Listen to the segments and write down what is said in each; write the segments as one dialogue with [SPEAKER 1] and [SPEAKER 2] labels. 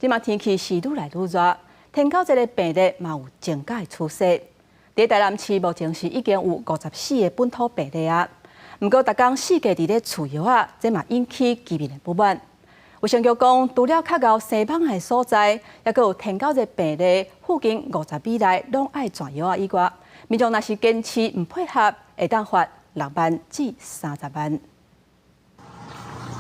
[SPEAKER 1] 這馬天氣是愈來愈熱，天狗熱的病例嘛有增加的趨勢。佇台南市目前是已經有54個本土病例啊。毋過，逐工四界佇咧澀藥仔，這嘛引起居民的不滿。衛生局講，除了較𠢕生蠓的所在，猶閣有天狗熱病例附近50米內攏愛轉藥仔以外，民眾若是堅持毋配合，會當罰6萬至30萬。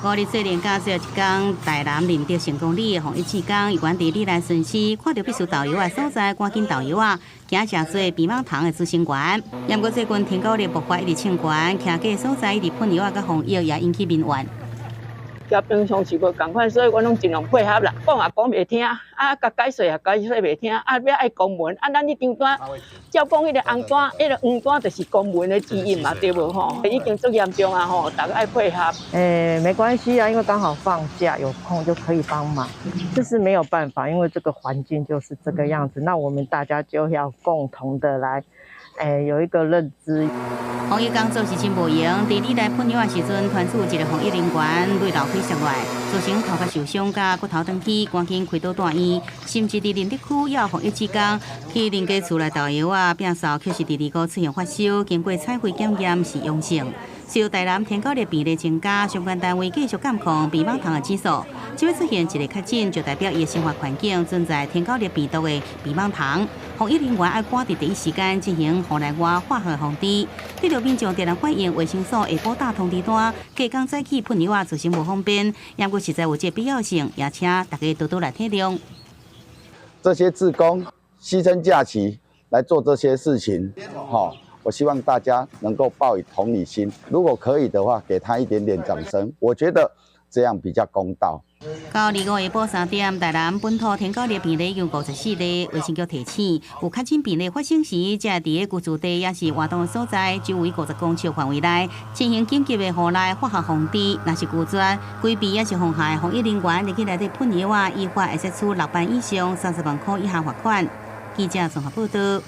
[SPEAKER 2] 五日做連假最後一工，台南仁德成功里的防疫志工，有關佇里內巡視，看著必須投藥的所在，趕緊投藥仔，驚成做避蠓蟲的孳生源。毋過最近天狗熱爆發一直衝懸，徛過所在一直噴藥仔佮防疫，也引起民怨。
[SPEAKER 3] 佮平常時無仝款，所以我攏盡量配合啦。講也講袂聽，啊，共解說也解說袂聽，啊，欲愛公文，啊，咱彼張單，照講彼个紅單，彼个黃單就是公文的指引嘛，對無吼？已經足嚴重啊吼，逐家愛配合。
[SPEAKER 4] 欸，沒關係啊，因為剛好放假有空就可以幫忙，這是沒有辦法，因為這個環境就是這個樣子，那我們大家就要共同的來，欸，有一個認知。
[SPEAKER 2] 防疫工作是真無閒，佇里內噴藥的時陣，團組一个防疫人員淚流血摔落來，造成頭殼受傷佮骨頭斷去，趕緊開刀住院。甚至佇仁德區也有防疫志工去鄰家厝內投藥仔，摒掃卻是佇二五出現發燒，經過採血檢驗是陽性。隨著台南天狗熱病例增加，相關單位繼續監控避蠓蟲的指數。只要出現一个確診，就代表伊的生活環境存在天狗熱病毒的避蠓蟲。防疫人員愛趕佇第一時間進行戶內外化學防治。對著民眾定定反映衛生所下晡打通知單，隔工早起噴藥仔造成無方便，毋過實在有這必要性，也請大家多多來體諒。
[SPEAKER 5] 這些志工犧牲假期來做這些事情，吼。我希望大家能夠報以同理心，如果可以的話，給他一點點掌聲，我覺得這樣比較公道。
[SPEAKER 2] 到25下晡3點，台南本土天狗熱病例有54例，衛生局提醒，有確診病例發生時，才佇咧居住地抑是活動所在，周圍50公尺範圍內進行緊急的戶內化學防治。若是拒絕規避抑是妨害防疫人員入去內底噴藥仔，依法會使處6萬以上30萬箍以下罰款。記者綜合報道。